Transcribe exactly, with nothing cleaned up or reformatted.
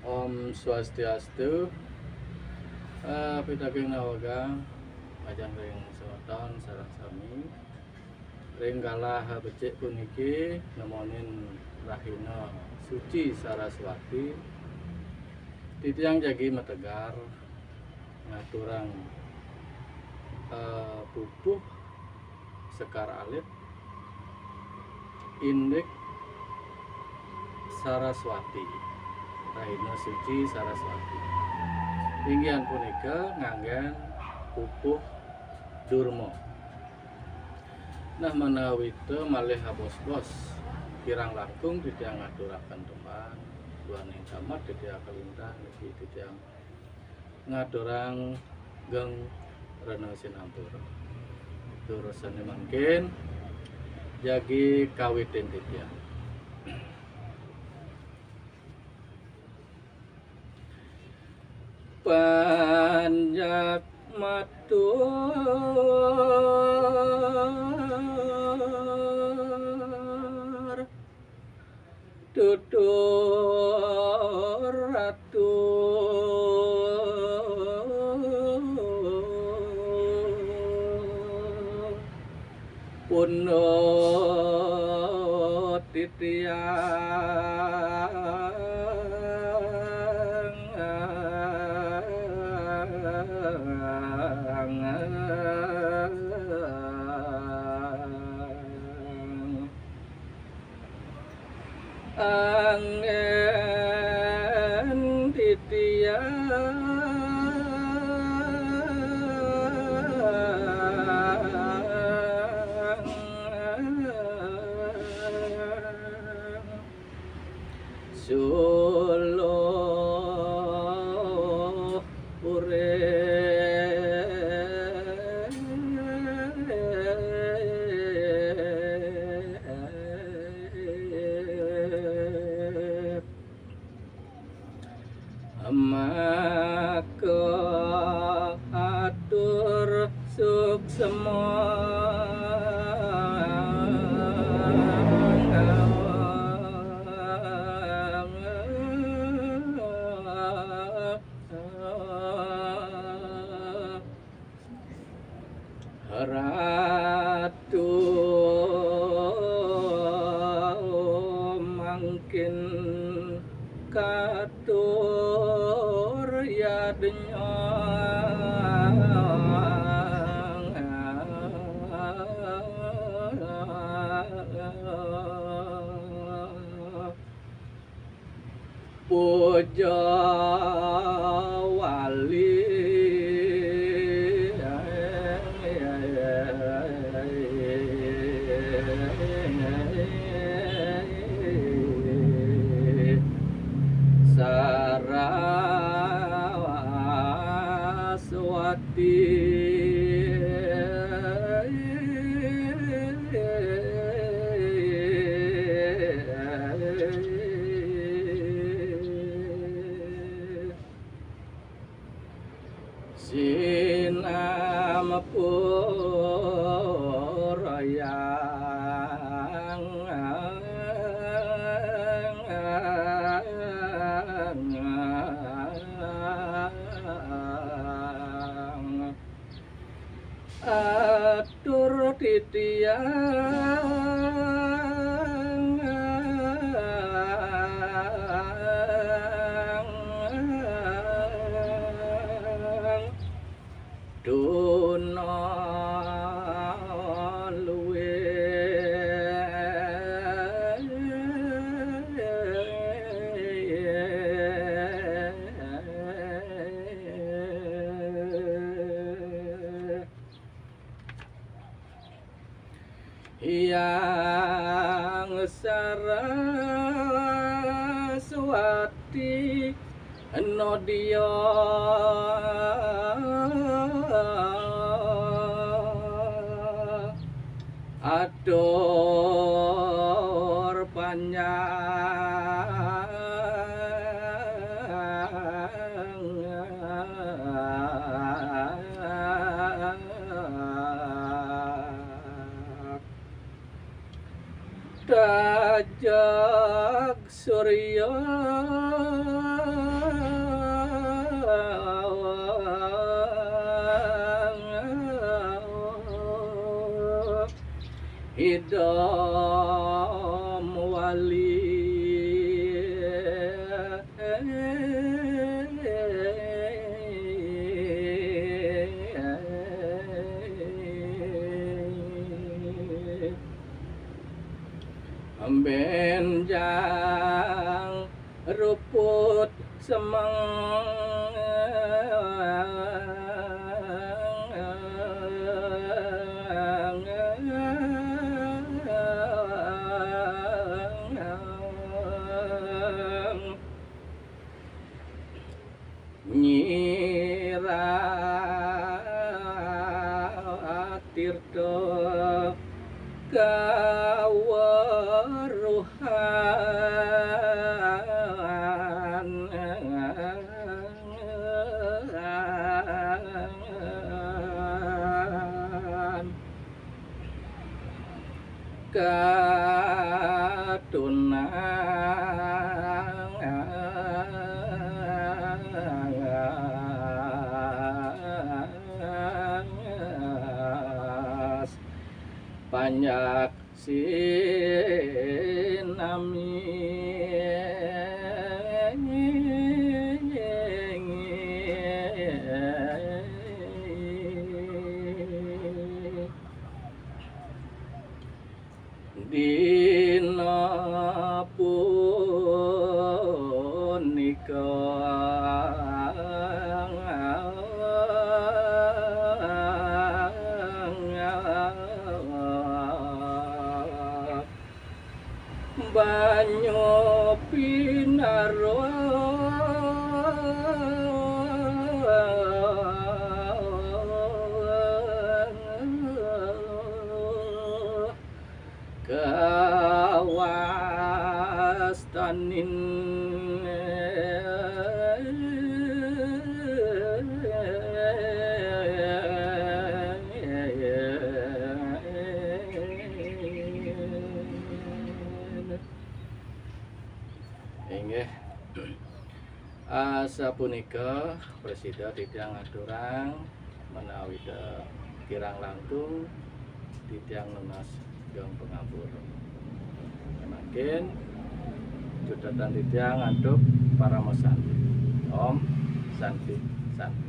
Om Swastiastu. Eh, pitaking nawegang majeng ring semeton sareng sami. Ring galah becik puniki nemonin rahina suci Saraswati. Titiang jagi mategar ngaturang, eh, pupuh sekar alit indik Saraswati, rahina suci Saraswati. Inggihan punika nganggen pupuh durma. Nah, manawita malih abos-bos, kirang langkung titiang ngaturaken tembang, duaning tamat titiang kalintang, niki titiang ngaturang geng rena sinampura. Durusane mangkin, jagi kawitin titiang. Panjak matur, tutur ratu. Pundut titiang anggen titiang suluh urip. Maka atur suksma Ratu mangkin katur yadnya. Puja wali Saraswati. Sinampurayang atur titiang tuna luwih. Hyang Saraswati nodia atur panjang. Tajag surya Idam wali benjang ruput semeng nyira tirta kaweruhan katunang panjak sinami. Dina punika banyu pinaruh kawastanin. Inggih. Asapunika prasida titiang aturang menawi kirang langkung titiang nunas geng pangapura. Mangkin cutetan titiang antuk parama santi. Om Santi Santi.